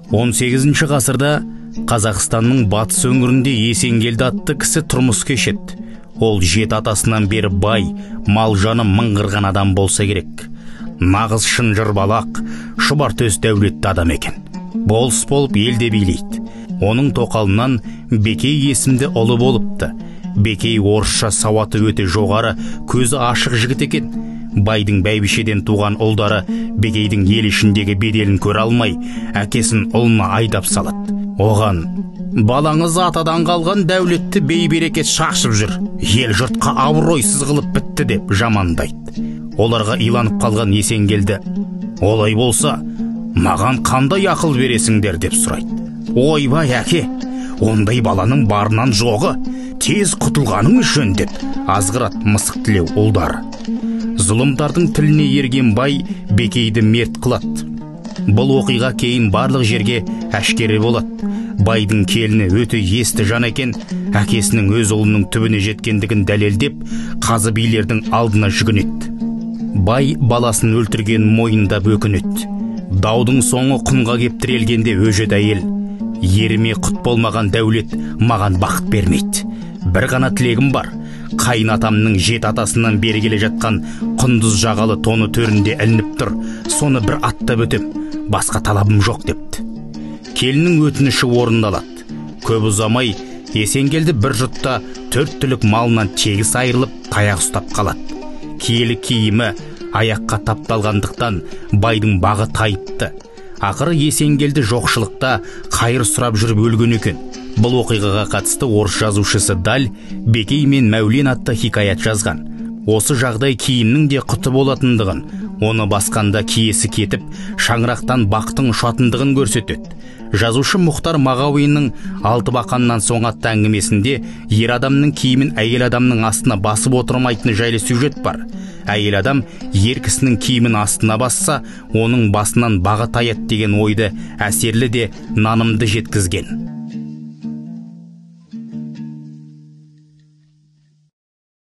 18 ғасырда Қазақстанның батыс өңірінде Есенгелді атты кісі тұрмыс кешеді. Ол жеті атасынан бері бай, мал жаны мыңғырған адам болса керек. Нағыз шынжыр балақ, шұбар төс дәулетті адам екен. Болыс болып елде билейді. Оның тоқалынан Бекей есімді ұлы болыпты. Бекей орысша сауаты өте жоғары, көзі ашық жігіт екен. Байдың бәйбішеден туған ұлдары Бекейдің ел ішіндегі беделін көре алмай, әкесін ұлына айдап салады. Оған: «Балаңыз атадан қалған дәулетті бейберекет шашып жүр, ел жұртқа абыройсыз қылып бітті», деп жамандайды. Оларға иланып қалған Есенгелді: «Олай болса, маған қандай ақыл бересіңдер?» деп сұрайды. «Ойбай, әке, ондай баланың барынан жоғы, тез құтылғаның жөн», деп азғырады мысық тілеу ұлдары. Зұлымдардың тіліне ерген бай Бекейді мерт қылады. Бұл оқиға кейін барлық жерге әшкере болады. Байдың келіні өте есті жан екен, әкесінің өз ұлының түбіне жеткендігін дәлелдеп, қазы билердің алдына жүгінеді. Бай баласын өлтірген мойындап өкінеді. Даудың соңы құнға кеп тірелгенде өжет әйел: «Еріме құт болмаған дәулет маған бақыт бермейді. Бір ғана тілегім бар. Қайын атамның жеті атасынан бері келе жатқан құндыз жағалы тоны төрінде ілініп тұр. Соны бір аттап өтем. Басқа талабым жоқ», депті. Келіннің өтініші орындалады. Көп ұзамай Есенгелді бір жұтта төрт түлік малынан тегіс айырылып, таяқ ұстап қалады. Киелі киімі аяққа тапталғандықтан байдың бағы тайыпты. Ақыры Есенгелді жоқшылықта қайыр сұрап жүріп өлген екен. Бұл оқиғаға қатысты орыс жазушысы Даль «Бекей мен Мәулен» атты хикаят жазған. Осы жағдай киімнің де құты болатындығын, оны басқанда киесі кетіп, шаңырақтан бақтың ұшатындығын көрсетеді. Жазушы Мұхтар Мағауиннің «Алты бақаннан соң» атты әңгімесінде ер адамның киімін әйел адамның астына басып отырмайтыны жайлы сюжет бар. Әйел адам ер кісінің киімін астына басса, оның басынан бағы таяды деген ойды әсерлі де нанымды жеткізген.